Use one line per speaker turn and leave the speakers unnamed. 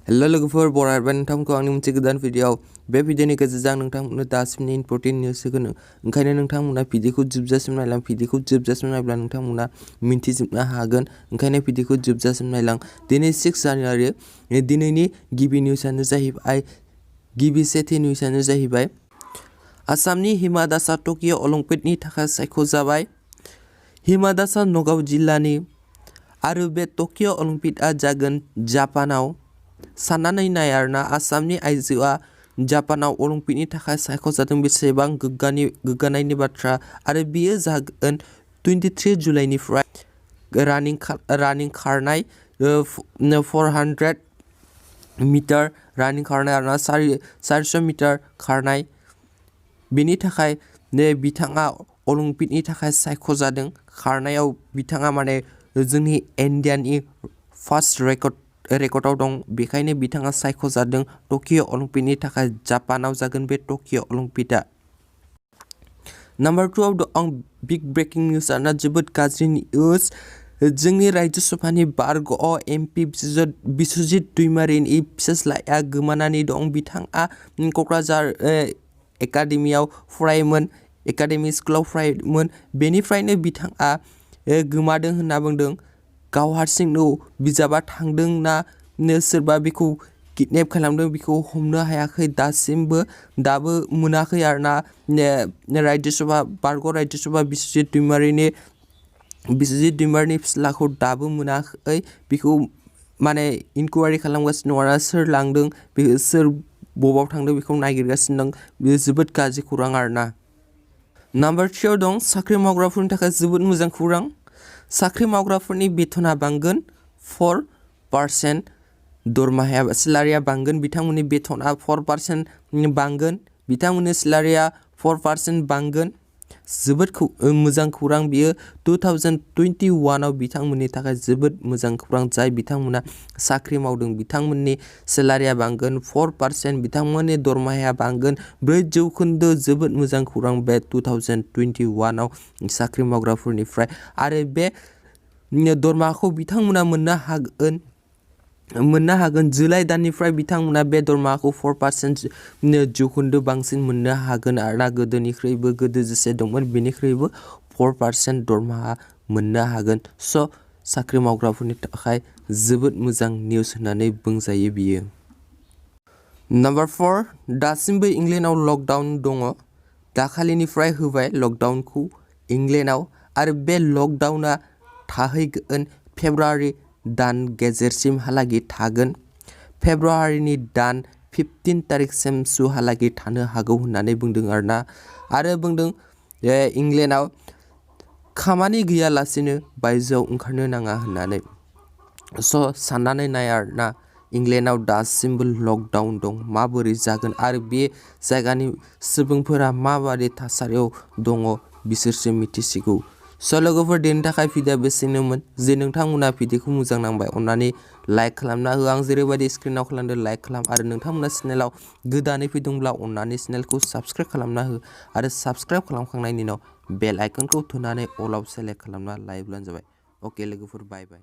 hello लोगोफोर बरायबाय नोंथांमोनखौ आंनि मोनसे गोदान भिडियोआव बे भिडियोनि गेजेरजों नोंथांमोननो दासिमनि इम्पर्टेन्ट निउस होगोन ओंखायनो नोंथांमोना भिडियोखौ जोबजासिम नायलां भिडियोखौ जोबजासिम नायब्ला नोंथांमोना मिन्थिजोबनो हागोन ओंखायनो भिडियोखौ जोबजासिम नायलां दिनै 6 जानुवारि दिनैनि गिबि निउसआनो जाहैबाय गिबि सेथि निउसआनो जाहैबाय आसामनि हिमा दासआ टकिअ अलिम्पिकनि थाखाय सायख'जाबाय हिमा दासआ नगाव जिल्लानि आरो बे टकिअ अलिम्पिकआ जागोन जापानाव साननानै नाय आरोना आसामनि आइजोआ जापानाव अलिम्पिकनि थाखाय सायख'जादों बेसेबां गोग्गानायनि बाथ्रा आरो बियो जागोन 23 जुलाइनिफ्राय रानिं खारनाय 400 मिटार रानिं खारनाय आरोना 400 मिटार खारनाय बेनि थाखाय बिथाङा अलिम्पिकनि थाखाय सायख'जादों खारनायाव बिथाङा माने जोंनि इन्डियानि फार्स्ट रेकर्डआव दं बेखायनो बिथाङा सायख'जादों टकिअ अलिम्पिकनि थाखाय जापानाव जागोन बे टकिअ अलिम्पिकआ नम्बर 2 आव दं बिग ब्रेकिं निउस आरोना जोबोद गाज्रि निउस जोंनि राज्यो सभानि बारग' एमपि बिस्वजित दैमारिनि फिसाज्लाया गोमानानै दं बिथाङा क'क्राझार एकाडेमियाव फरायोमोन एकाडेमि स्कुलाव फरायोमोन बेनिफ्रायनो बिथाङा गोमादों होनना बुंदों गाव हारसिंनो बिजाबा थांदों ना सोरबा बेखौ किडनेप खालामदों बेखौ हमनो हायाखै दाबो मोनाखै आरोना बारग' राज्यो सभा बिस्वजित दैमारिनि फिसाज्लाखौ दाबो मोनाखै बेखौ माने इनकुवारि खालामगासिनो दं आरोना सोर लांदों सोर बबाव थांदों बेखौ नागिरगासिनो दं बेयो जोबोद गाज्रि खौरां आरोना नम्बर 3 आव दं साख्रि मावग्राफोरनि थाखाय जोबोद मोजां खौरां साख्रि मावग्राफोरनि बेथना बांगोन 4% दरमाहाया सेलारिया बांगोन बिथांमोननि बेथना 4% बांगोन बिथांमोननि सेलारिया 4% बांगोन जोबोद मोजां खौरां बियो 2021 आव बिथांमोननि थाखाय जोबोद मोजां खौरां जाय बिथांमोना साख्रि मावदों बिथांमोननि सेलारिया बांगोन 4% बिथांमोननि दरमाहाया बांगोन 4% जोबोद मोजां खौरां बे 2021 आव साख्रि मावग्राफोरनिफ्राय आरो बे दरमाहाखौ बिथांमोना मोननो हागोन जुलाइ दाननिफ्राय बिथांमोना बे दरमाहाखौ 4% बांसिन मोननो हागोन आरोना गोदो जेसे दंमोन बेनिख्रुइबो 4% दरमाहा मोननो हागोन स' साख्रि मावग्राफोरनि थाखाय जोबोद मोजां निउस होननानै बुंजायो बियो नम्बर 4 दासिमबो इंलेन्डआव लकडाउन दङ दाखालिनिफ्राय होबाय लकडाउनखौ इंलेन्डआव आरो बे लकडाउना थाहैगोन फेब्रुवारि दान गेजेरसिमहालागै थागोन फेब्रुवारिनि दान 15 तारिखसिम सुहालागै थानो हागौ होननानै बुंदों आरोना आरो बुंदों इंलेन्डआव खामानि गैयालासेनो बायजोआव ओंखारनो नाङा होननानै स' साननानै नाय आरोना इंलेन्डआव दासिमबो लकडाउन दं माबोरै जागोन आरो बे जायगानि सुबुंफोरा माबादि थासारियाव दङ बिसोरसो मिथिसिगौ स' लोगोफोर दिनैनि थाखाय भिडियोआ बेसेनोमोन जे नोंथांमोना भिडियोखौ मोजां नांबाय अन्नानै लाइक खालामना हो आं जेरैबायदि स्क्रिनाव खालामदों लाइक खालाम आरो नोंथांमोना चेनेलाव गोदानै फैदोंब्ला अन्नानै चेनेलखौ साबस्क्राइब खालामना हो आरो साबस्क्राइब खालामखांनायनि उनाव बेल आइकनखौ थुनानै अलाव सेलेक्ट खालामना लायोब्लानो जाबाय अके लोगोफोर बाय बाय